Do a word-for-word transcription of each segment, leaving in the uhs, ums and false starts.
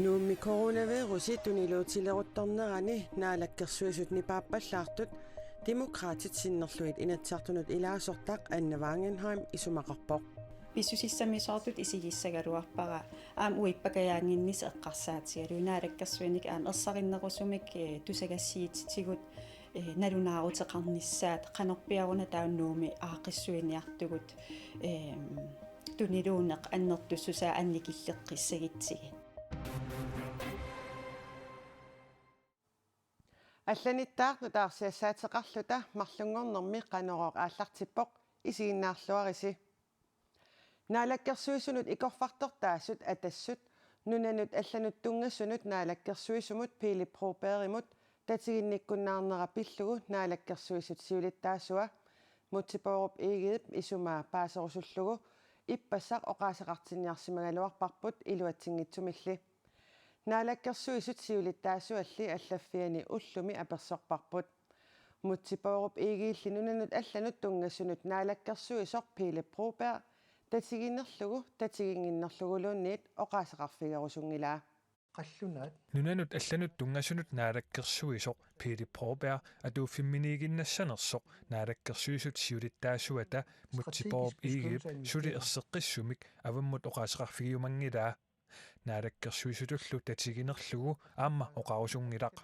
Nuummi coronavirusi tuniluutileruttornerani naalakkersuisut nipaappallaartut Demokraatit sinnerlugit Inatsisartunut ilaasortaq Anna Wangenheim isumaqarpoq. Pissusissamisoortut isigissagaluarpara aamma uippakajaanginnisa eqqarsaatigalugu naalakkersuinik aamma ersarinnerusumik, eh, tusagassiuutitigut, eh, nalunaaruteqarnissaat qanorpiaruna taava Nuummi aaqqissuiniartugut, ehm, tuniluunneq annertussusaa annikilleqqissagutsigit. Allanittaaq nutaarsiassaateqarluta marlunngornermi Qanorooq aallartippoq, isiginnaarluarisi. Naalakkersuisunut ikorfartortaasut Atassut nunanut allanut tunngasunut naalakkersuisumut Pele Brobergimut tatiginnikkunnaarnera pillugu naalakkersuisut siulittaasua Múte Bourup Egedep isumaa paaserusullugu ippassaq oqaaseqartinniarsimagaluarparput iluatsinngitsumilli. Naalakkersuisut siulittaasualli allaffiani ullumi apersorparput. Múte Bourup Egedeli nunanut allanut tunngasunut naalakkersuisoq Pele Broberg tatiginerlugu tatiginnginnerluguluunniit oqaaseqarfigerusunngilaa. Qallunaat. Nunanut allanut tunngasunut naalakkersuisoq Pele Broberg atuuffimminiiginnassanersoq naalakkersuisut siulittaasuata Múte Bourup Egedep suli erseqqissumik avammut oqaaseqarfigiumanngilaa. Naalakkersuisutullu tatiginerlugu aamma oqarusunngilaq.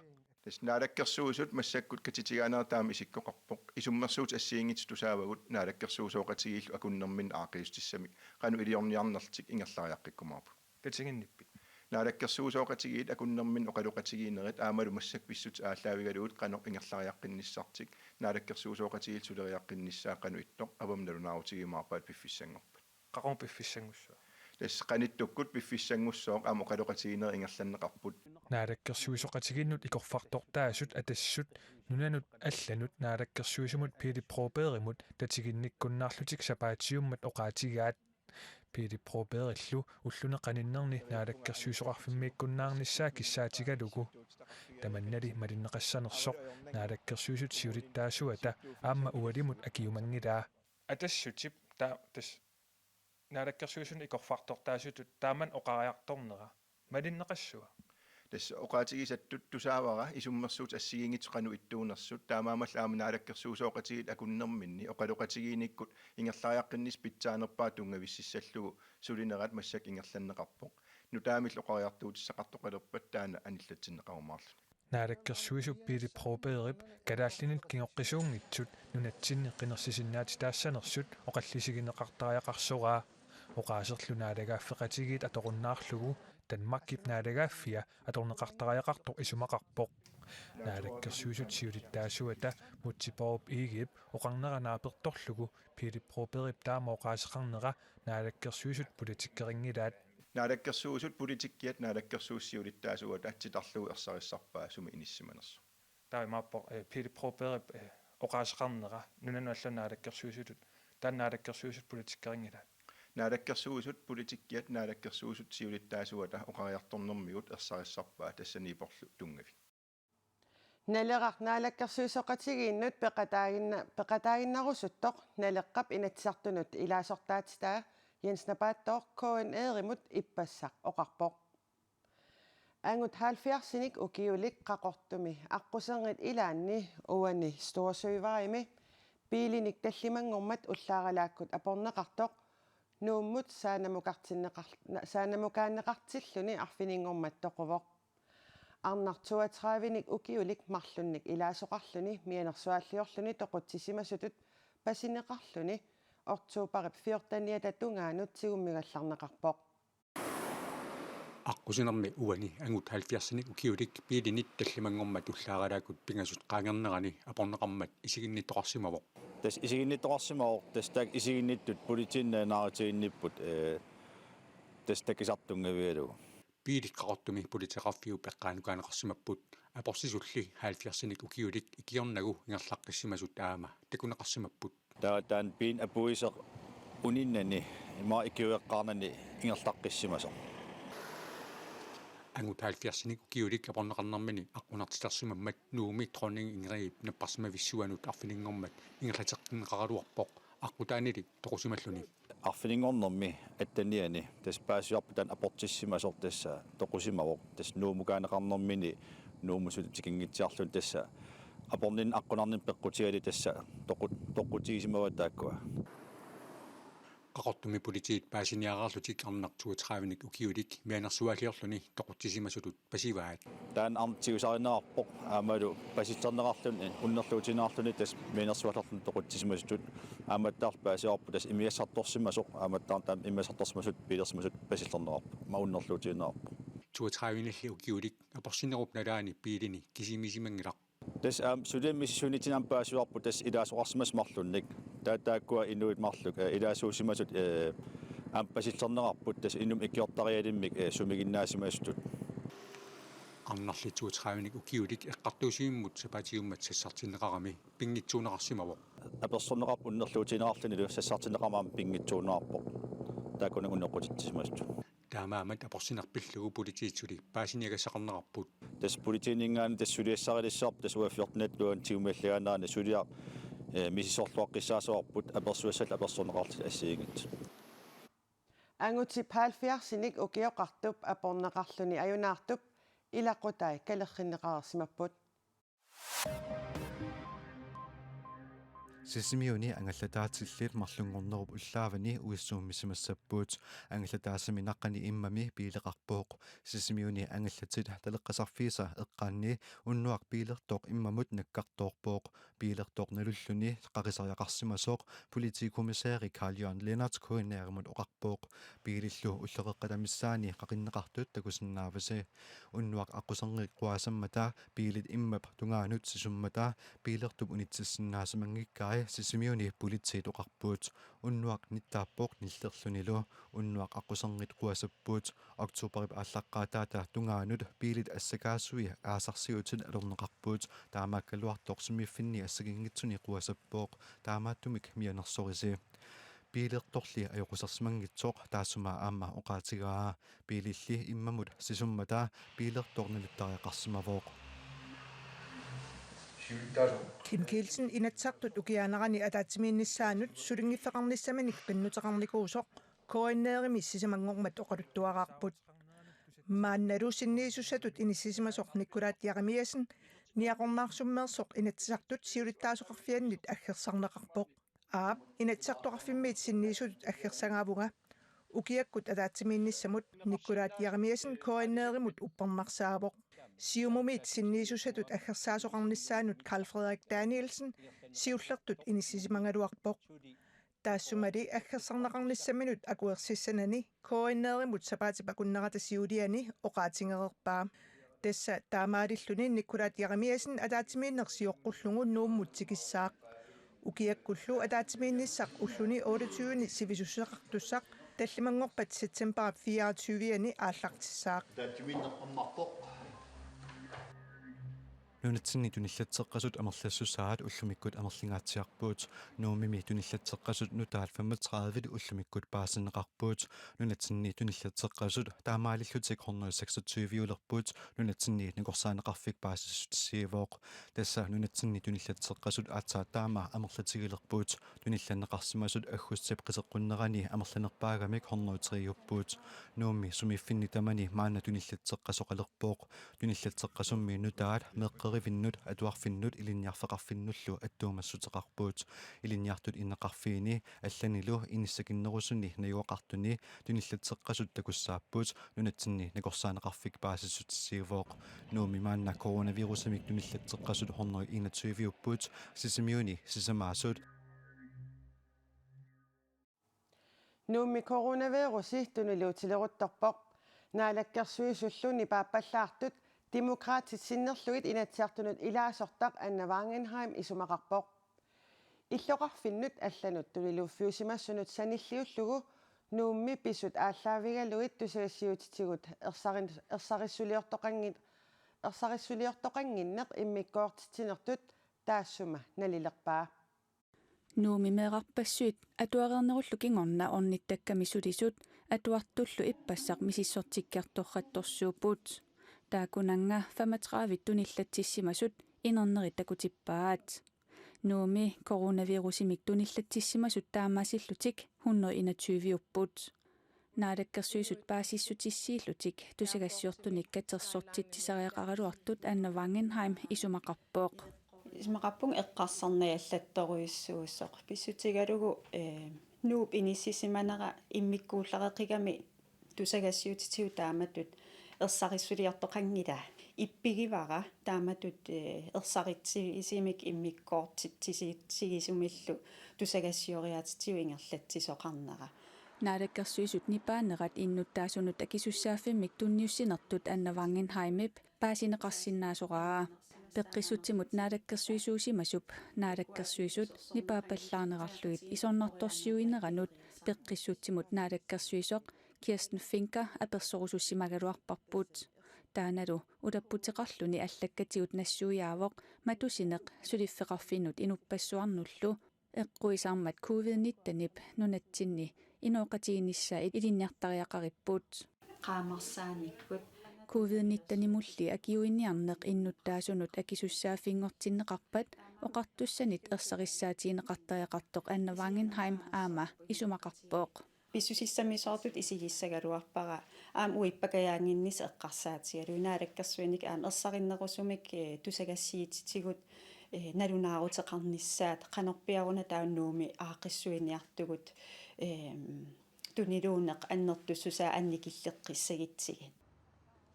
Tassa naalakkersuisut massakkut katitigaanerat taama isikkoqarpoq. Isummersuutit assigiinngitsut tusaavagut naalakkersuisooqatigiillu akunnerminni aaqqiissutissamik qanoq iliorniarnertik ingerlariaqqikkumaarput. Tatiginnippit? Naalakkersuisooqatigiit akunnerminni oqaloqatigiinnerit aammalu massakkut pissutsit aallaavigalugit qanoq ingerlariaqqinnissartik, naalakkersuisooqatigiit suleriaqqinnissaa qanoq ittoq, avammut nalunaarutigiumaarpaat piffissanngorpat. Qaqugu piffissanngussaaq? Tassa qanittukkut piffissanngussaaq aamma oqaloqatigiinnerit ingerlanneqarput. Naalakkersuisooqatigiinnut ikorfartortaasut Atassut nunanut allanut naalakkersuisumut Pele Brobergimut tatiginnikkunnaarlutik sapaatiummat oqaatigaat. Pele Brobergillu ulluni qaninnerni naalakkersuisoqarfimmiikkunnaarnissaa kissaatigalugu. Tamannali malinneqassanersoq naalakkersuisut siulittaasuata aamma ualimut akiumanngilaa. Atassutip ta-, tas-, naalakkersuisunut ikorfartortaasutut taamani oqariartornera malinneqassua? Tassa oqaatigisattut tusaavara isummersuutit assigiinngitsut qanoq ittuunersut, taamaammallu aamma naalakkersuisooqatigiit akunnerminni oqaloqatigiinnikkut ingerlariaqqinnissaq pitsaanerpaaq tunngavississallugu sulinerat massakkut ingerlanneqarpoq. Nutaamillu oqariartuutissaqartoqalerpat taanna anillatsinneqarumaarluni. Naalakkersuisup Pele Brobergip kalaallinit kingoqqisuunngitsut nunatsinni qinersisinnaatitaassanersut oqallisigineqartariaqarsoraa. Oqaaserlu naalagaaffeqatigiit atorunnaarlugu Danmarkip naalagaaffia atorneqartariaqartoq isumaqarpoq. Naalakkersuisut siulittaasuata Múte Bourup Egedep oqarnera naapertorlugu Pele Brobergip taama oqaaseqarnera naalakkersuisut politikkerinngilaat. Naalakkersuisut politikkiat naalakkersuisut siulittaasuata titarlugu ersarissarpaa sumi inissimanersoq. Taamaappoq, eh, Pele Brobergip, eh, oqaaseqarnera nunanut allanut naalakkersuisutut, taanna naalakkersuisut politikkerinngilaat. Naalakkersuisut politikkiat naalakkersuisut siulittaasuata oqariartornermigut ersarissarpaa tassaniipporlu tunngavik. Naleraq naalakkersuisooqatigiinnut peqataaginna-, peqataaginnarusuttoq Naleqqap Inatsisartunut ilaasortaatitaa Jens Napaattooq K N R-imut ippassaq oqarpoq. Angut halvfjerdsinik ukiulik Qaqortumi aqquserngit ilaanni uani Store Søværimi biilinik tallimanngormat ullaaralaakkut aporneqartoq Nuummut saannamukartinneqar-, na-, saannamukaanneqartilluni arfininngormat toquvoq. Arnaq toogtredivenik ukiulik marlunnik ilaasoqarluni mianersuaalliorluni toqutsisimasutut pasineqarluni oktoberip fjorteniata tungaanut tigummigallarneqarpoq. Aqqusinermi uani angut halvfjerdsinik ukiulik biilinit tallimanngormat ullaaralaakkut pingasut qaangernerani aporneqarmat isiginnittoqarsimavoq. Tassa isiginnittoqarsimavoq, tassa taakku isiginnittut politiinnaat naarutiginnipput, ee, tassa takusartunngavigalugu. Biilit Qaqortumi politeeqarfiup eqqaanukaanneqarsimapput, aporsisulli halvfjerdsinik ukiulik ikiornagu ingerlaqqissimasut aamma takuneqarsimapput. Taava taanna biilit apuiseq uninnani, ima ikiueqqaarnani ingerlaqqissimasoq. Angut halvfjerdsinik ukiulik aporneqarnermini aqqunartitarsimammat Nuummi Dronning Ingridip napparsimavissuanut arfininngormat ingerlateqqinneqaraluarpoq aqqutaanili toqusimalluni. Arfininngornermi atteniani tassa paasivarput taanna aportissimasoq tassa toqusimavoq, tassa Nuummukaanneqarnermini Nuummusut tikingitsiarluni tassa aporninneq aqqunarnermik peqqutigalugu tassa toqu-, toqutigisimavaat taakkua. Qaqortumi politiit paasiniareerlutik arnaq toogtredivenik ukiulik mianersuaalliorluni toqutsisimasutut pasivaat. Taanna arnaq tigusarineqarpoq aammalu pasillerneqarluni unnerluutigineqarluni tassa mianersuaalliorluni toqutsisimasutut, aammattaarlu paasivarput tassa imigassartorsimasoq, aammattaarlu taanna imigassartorsimasutut biilersimasutut pasillerneqarpoq, aamma unnerluutigineqarpoq. Toogtredivenilli ukiulik aporsinnerup nalaani biilini kisimiisimanngilaq. Tassa aamma suliami misissuinitsinni aamma paasivarput tassa ilaasoqarsimasut marlunnik. Taava taakkua inuit marluk, eh, ilaasuusimasut, eh, aamma pasillerneqarput tassa inummut ikiortarialimmik, eh, sumiginnaasimastut. Arnarli toogtredivenik ukiulik eqqartuussivimmut sapaatiummat sassartinneqarami pinngitsuunneqarsimavoq. Apersorneqarpoq unnerluutigineqarlunilu sassartinneqarami aamma pinngitsuunneqarpoq. Taakkunannga unneqqutitsisimasut. Taamaammat aporsineq pillugu politiit suli paasiniagassaqarneqarput. Tassa politiininngaanniit tassa suliassarilissavarput tassa uagut fjorten-ip luan tiumialliaannaani suliaq, eh, misissorluaqqissaassavarput apersuissallu apersorneqarlutik assigiinngitsut. Angutip halvfjerdsinik ukioqartup aporneqarluni ajunaartup ilaqutai kalerrinneqareersimapput. Sisimiuni angallataatillit marlunngornerup ullaavani uissuummisimassapput. Angallataassami naqqani immami biileqarpoq. Sisimiuni angallatit taleqqasarfiisa eqqaanni unnuaq biilertoq immamut nakkartoorpoq. Biilertoq nalulluni qaqisariaqarsimasoq politikommissæri Carl Jørgen Lennert K N R-imut oqarpoq. Biilillu ulloqeqqata missaani qaqinneqartut takusinnaavasi. Unnuaq aqquserngit quaasammata biilit immap tungaanut sisummata biilertup unitsissinnaasimanngikkai Sisimiuni politiit oqarput. Unnuaq nittaappoq nillerlunilu. Unnuaq aqquserngit quasapput. Oktoberip aallaqqaataata tungaanut biilit assakaasui aasarsiutit atorneqarput. Taamaakkaluartoq sumiiffinni assakinngitsuni quasappoq. Taamaattumik mianersorisi. Biilertorli ajoqusersimanngitsoq taassuma aamma oqaatigaa. Biililli immamut sisummata biilertoq naluttariaqarsimavoq. Kim Kielsen Inatsisartut ukiaanerani ataatsimiinnissaanut sulinngiffeqarnissaminik qinnuteqarnikuusoq K N R-imi sisamanngormat oqaluttuaraarput. Maannalu sinniisussatut inissisimasoq Nikkulaat Jerimiassen Niaqornaarsummeersoq Inatsisartut siulittaasoqarfiannit aggersarneqarpoq. Aap, Inatsisartoqarfimmiit sinniisutut aggersagaavunga. Ukiakkut ataatsimiinnissamut Nikkulaat Jerimiassen K N R-imut uppernarsaavoq. Siumumiit sinniisussatut aggersaasoqarnissaanut Karl Frederik Danielsen siullertut inissisimagaluarpoq. Taassumali aggersarneqarnissaminut akuersissanani K N R-imut sapaatip akunnerata siuliani oqaatigereerpaa. Tassa taamaalilluni Nikkulaat Jerimiassen ataatsimiinneq sioqqullugu Nuummut tikissaaq. Ukiakkullu ataatsimiinnissaq ulluni otteogtyve-ni sivisussuseqartussaq tallimanngorpat septembarip fireogtyve-ani aallartissaaq. Ataatsimiinneq ammarpoq. Nunatsinni tunillatseqqasut amerlassusaat ullumikkut amerlingaatsiarput. Nuummi tunillatseqqasut nutaat femogtredive ullumikkut paasineqarput. Nunatsinni tunillatseqqasut taamaalillutik hundrede seksogtyve-ulerput. Nunatsinni nakorsaaneqarfik paasissutissiivoq. Tassa nunatsinni tunillatseqqasut aatsaat taama amerlatigilerput. Tunillanneqarsimasut aggustip qiteqqunnerani amerlanerpaagamik hundrede tre-upput. Nuummi sumiiffinni tamani maanna tunillatseqqasoqalerpoq. Tunillatseqqasummi nutaat meeqqerivinnut, atuarfinnut ilinniarfeqarfinnullu attuumassuteqarput. Ilinniartut ineqarfiini allanilu inissakinnerusuni najugaqartuni tunillatseqqasut takussaapput. Nunatsinni nakorsaaneqarfik paasissutissiivoq. Nuummi maanna coronavirusimik tunillatseqqasut hundrede enogtyve-upput, Sisimiuni sisamaasut. Nuummi coronavirusi tuniluutileruttorpoq. Naalakkersuisullu nipaappallaartut Demokraatit sinnerlugit Inatsisartunut ilaasortaq Anna Wangenheim isumaqarpoq. Illoqarfinnut allanut tuniluuffiusimassunut sanilliullugu Nuummi pisut aallaavigalugit tusagassiuutitigut ersarin-, ersarissuliortoqanngin-, ersarissuliortoqannginneq immikkoortitsinertut taassuma nalilerpaa. Nuummi meerarpassuit atuareernerullu kingorna ornittakkami sulisut atuartullu ippassaq misissortikkiartorrattorsuupput. Taakkunannga femogtredive tunillatsissimasut inernerit takutippaat. Nuummi coronavirusimik tunillatsissimasut taamaasillutik hundrede enogtyve-upput. Naalakkersuisut paasissutissiillutik tusagassiortunik katersortitsisariaqaraluartut Anna Wangenheim isumaqarpoq. Isumaqarpunga eqqarsarniallattorujussuusoq. Pissutigalugu, eh, Nuup inissisimanera immikkuullareqigami tusagassiutitigut taamatut ersarissuliortoqanngilaq. Ippigivara taamatut, eh, ersaritsigisumik immikkoortitsisitsigisumillu tusagassioriaatitigut ingerlatsisoqarnera. Naalakkersuisut nipaanerat innuttaasunut akisussaaffimmik tunniussinertut Anna Wangenheimip paasineqarsinnaasoraa. Peqqissutsimut naalakkersuisuusimasup naalakkersuisut nipaappallaarnerarlugit isornartorsiuineranut peqqissutsimut naalakkersuisoq Kirsten Finker apersorusussimagaluarparput. Taannalu ulapputeqarluni allakkatigut nassuiaavoq matusineq suliffeqarfinnut inuppassuarnullu. Eqquisarmat covid nittenip nunatsinni inooqatiginissaa ilinniartariaqaripput. Qaamarsaanikkut. Covid nittenimulli akiuiniarneq innuttaasunut akisussaaffinngortinneqarpat oqartussanit ersarissaatigineqartariaqartoq Anna Wangenheim aamma isumaqarpoq. Pissusissamisoortut isigissagaluarpara aamma uippakajaanginnissaq eqqarsaatigalugu naalakkersuinikkut aamma ersarinnerusumik, eh, tusagassiutitigut, eh, nalunaaruteqarnissaat qanorpiaruna taava Nuummi aaqqissuiniartugut, ehm, tuniluunneq annertussusaa annikilleqqissagutsigit.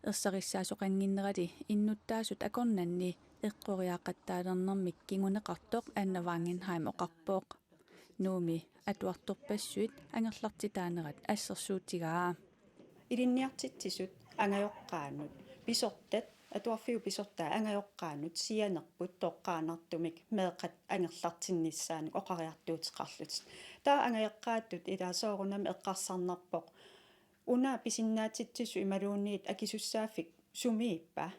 Ersarissaasoqannginnerali innuttaasut akornanni eqqoriaqattaalernermik kinguneqartoq Anna Wangenheim oqarpoq. Nuummi atuartorpassuit angerlartitaanerat assersuutigaa. Ilinniartitsisut angajoqqaanut pisortat, atuarfiup pisortaa angajoqqaanut sianerput toqqaannartumik meeqqat angerlartinnissaannik oqariartuuteqarlutik. Taava angajoqqaatut ilaa soorunami eqqarsarnarpoq: Una pisinnaatitsisut imaluunniit akisussaaffik sumiippa?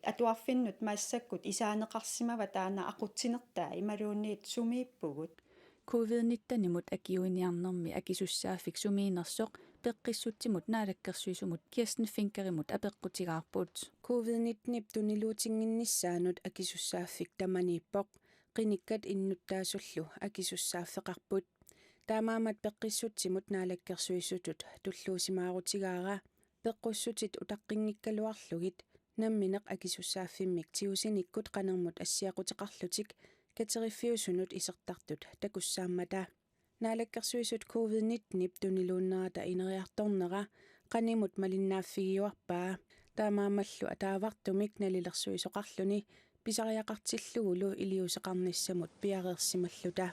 Atuarfinnut massakkut isaaneqarsimava taanna aqutsinertaa imaluunniit sumiippugut? Covid nittenimut akiuiniarnermi akisussaaffik sumiinnersoq peqqissutsimut naalakkersuisumut Kirsten Finkerimut apeqqutigaarput. Covid nittenip tuniluutinnginnissaanut akisussaaffik tamaniippoq, qinikkat innuttaasullu akisussaaffeqarput. Taamaammat peqqissutsimut naalakkersuisutut tulluusimaarutigaara peqqussutit utaqqinngikkaluarlugit nammineq akisussaaffimmik tigusinikkut qanermut assiaquteqarlutik kateriffiusunut isertartut takussaammata. Naalakkersuisut covid nittenip tuniluunnerata ineriartornera qanimut malinnaaffigiuarpaa. Taamaammallu ataavartumik nalilersuisoqarluni pisariaqartillugulu iliuuseqarnissamut piareersimalluta.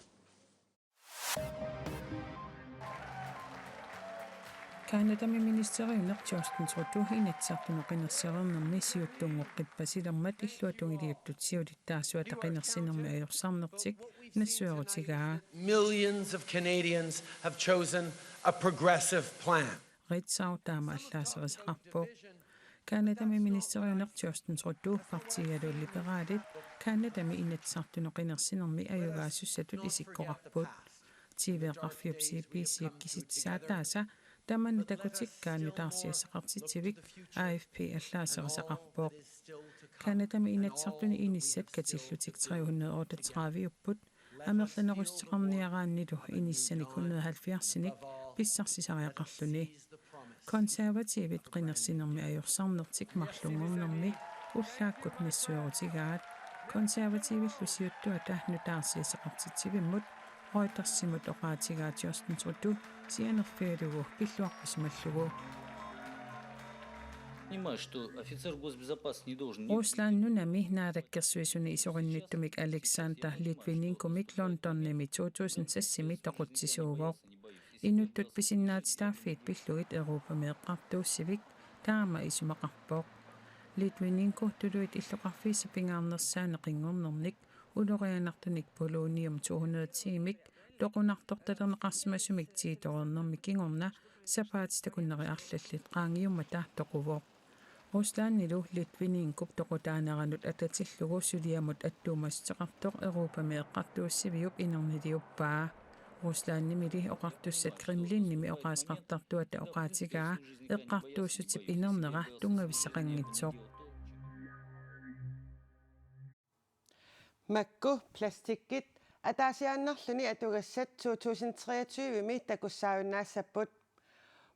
Canadami ministeriuneq Justin Trudeau Inatsisartunut qinersinerulernermi siuttunnguup qippasilermat illuatungiliuttut siulittaasuata qinersinermi ajorsarnertik nassuerutigaa. Millions of Canadians have chosen a progressive plan. Ritzau taama allaaserisaqarpoq. Canadami ministeriuneq Justin Trudeau partiialu Liberalit Canadami Inatsisartunut qinersinermi ajugaasussatut isikkoqarput. T V-qarfiup C B C-p kisitsisaataasa tamanna takutikkaa nutaarsiassaqartitsivik A F P allaaserisaqarpoq. Canadami Inatsisartuni inissat katillutik tre hundrede otteogtredive-upput amerlanerussuteqarniaraannilu inissanik hundrede halvfjerdsinik pissarsisariaqarluni. Konservativit qinersinermi ajorsarnertik marlunngornermi ullaakkut nassuerutigaat. Konservativillu siuttuata nutaarsiassaqartitsivimmut Reutersimut oqaatigaa Justin Trudeau sianerfigalugu pilluaqqisimallugu. Понимаю, что офицер госбезопасности не должен ни Rusland nunami naalakkersuisuni isorinnittumik Alexander Litvinenkomik Londonimi to tusind seksimi toqutsisuuvoq. Inuttut pisinnaatitaaffiit pillugit Europami eqqartuussivik taama isumaqarpoq. Litvinenko tuluit illoqarfiisa pingaarnersaanni qinngornernik ulorianartunik polonium to hundrede ti-mik toqunartortalerneqarsimasumik tiitoreernermi kingorna sapaatip-akunneri arlallit qaangiummata toquvoq. Ruslandilu Litvinenkop toqutaaneranut atatillugu suliamut attuumassuteqartoq Europami eqqartuussiviup inerniliuppaa. Ruslandimili oqartussat Kremlinimi oqaaseqartartuata oqaatigaa eqqartuussutip inernera tunngavissaqanngitsoq. Makku plastikkit ataasiaannarluni atugassat to tusind treogtyve-mi takussaajunnaassapput.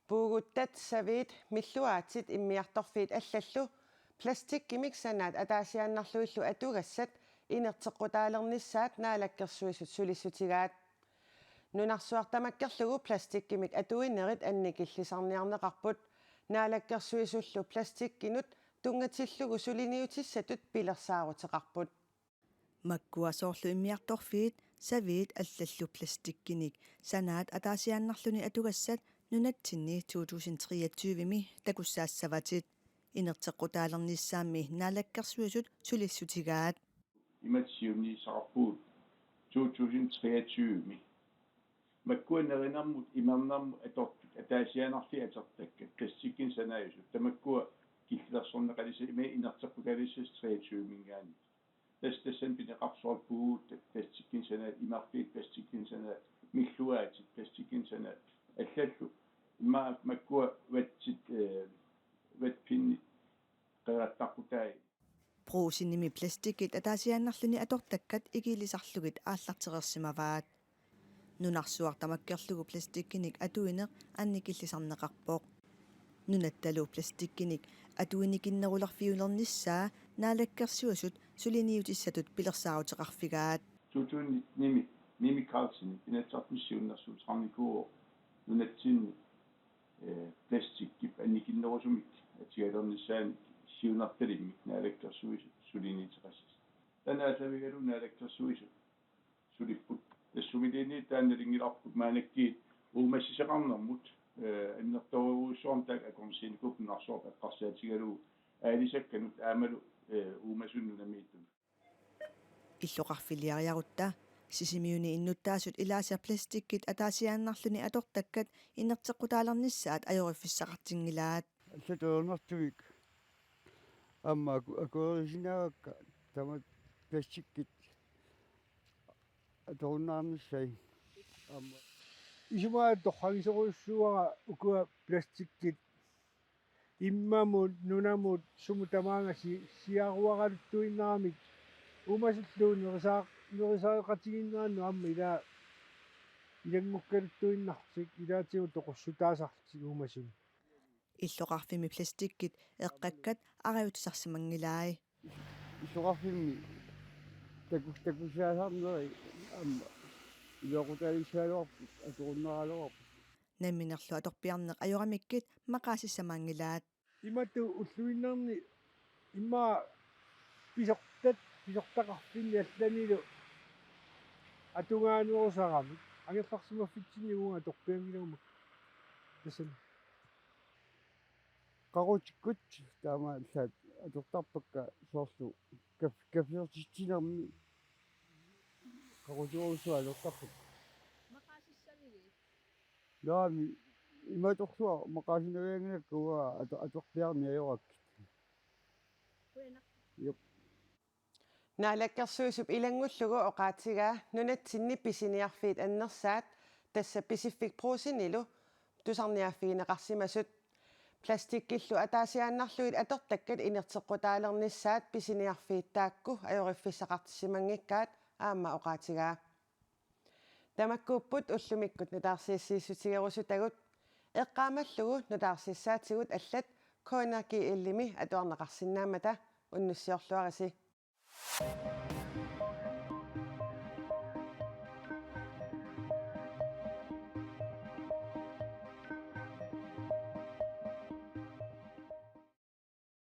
Puuguttat, saviit, milluaatit immiartorfiit allallu plastikkimik sanaat ataasiaannarlugillu atugassat inerteqqutaalernissaat Naalakkersuisut sulissutigaat. Nunarsuaq tamakkerlugu plastikkimik atuinerit annikillisarniarneqarput. Naalakkersuisullu plastikkinut tunngatillugu suliniutissatut pilersaaruteqarput. Makkua soorlu immiartorfiit, saviit allallu plastikkinik sanaat ataasiaannarluni atugassat nunatsinni to tusind treogtyve-mi takussaassavatit. Inerteqqutaalernissaammi Naalakkersuisut sulissutigaat. Imatut siunniussaqarpugut to tusind treogtyve-mi. Makkua nerinermut imernermut atortut ataasiaannarlugit atortakkat plastikkinik sanaajusut. Tamakkua killilersorneqalissapput inerteqqutaalernissaat treogtyve-minngaanniit. Tassa tassani pineqarsoorput plastikkinik sanaat, imerfiit plastikkinik sanaat, milluaatit plastikkinik sanaat, allallu. Immaqa makkua vattit, eh, vatpinnit qerattarputai. Brugsenimi plastikkit ataasiaannarluni atortakkat ikilisarlugit aallartereersimavaat. Nunarsuaq tamakkerlugu plastikkinik atuineq annikillisarneqarpoq. Nunattalu plastikkinik atuinikinnerulerfiulernissaa Naalakkersuisut suliniutissatut pilersaaruteqarfigaat. Suutuunni Mimi, Mimi Karlsen, Inatsisartuni siunnersuuteqarnikuuvoq nunatsinni, eh, plastikkip annikinnerusumik atugalernissaanik siunertalimmik Naalakkersuisut suliniuteqassasoq. Taanna aallavigalugu Naalakkersuisut sulipput. Tassa sumiluunniit taanna nalunngilarput maannakkut uumassisoqarnermut, eh, annertoorujussuarmik taakku akornusiinikuupput nunarsuarmi eqqarsaatigalugu aalisakkanut aammalu, eh, uumasunut nunamiittut. Illoqarfiliariarutta Sisimiuni innuttaasut ilaasa plastikkit ataasiaannarluni atortakkat inerteqqutaalernissaat ajoriffissaqartinngilaat. Allattuinnartumik aamma aku-, akuerisinnaavakka tamatta plastikkit atorunnaarnissai aamma. Isumaga torragisorujussuuara ukua plastikkit immamut, nunamut, sumut tamaanga si-, siaruaraluttuinnaramik uumasullu nerisaa-, nerisaareqatigiinnerannut aamma ila ilanngukkaluttuinnarlutik ilaatigut toqussutaasarlutik uumasut. Illoqarfimmi plastikkit eqqakkat arajutsisarsimanngilai. Illoqarfimmi taku-, takussaasarneri aamma iluaqutaalissaagaluarput atuinnaraluarput. Namminerlu atorpiarneq ajoramikkit maqaasissamaanngilaat. Imatut ulluinnarni immaqa pisortat, pisortaqarfinni allanilu atugaanerusaramik angerlarsimaffitsinni uunga atorpianngilaguma. Tassani. Qaqutikkut taamaallaat atortarpakka soorlu kaf-, kaffiortitsinermi qaqutigorujussuaq atortarpakka. Maqaasissamigit? Naamik, imatorsuaq maqaasinavianngilakka uanga ato-, atorpiarneq ajorakkit. Qujanaq. Jep. Naalakkersuisup ilanngullugu oqaatigaa nunatsinni pisiniarfiit annersaat, tassa Pisiffik Brugsenilu tusarniaaffigineqarsimasut. Plastikkillu ataasiaannarlugit atortakkat inerteqqutaalernissaat pisiniarfiit taakku ajoriffissaqartissimanngikkaat aamma oqaatigaa. Tamakkuupput ullumikkut nutaarsiassiissutigerusutagut. Eqqaamallugu nutaarsiassaatigut allat K N R G L-imi atuarneqarsinnaammata, unnussiorluarisi.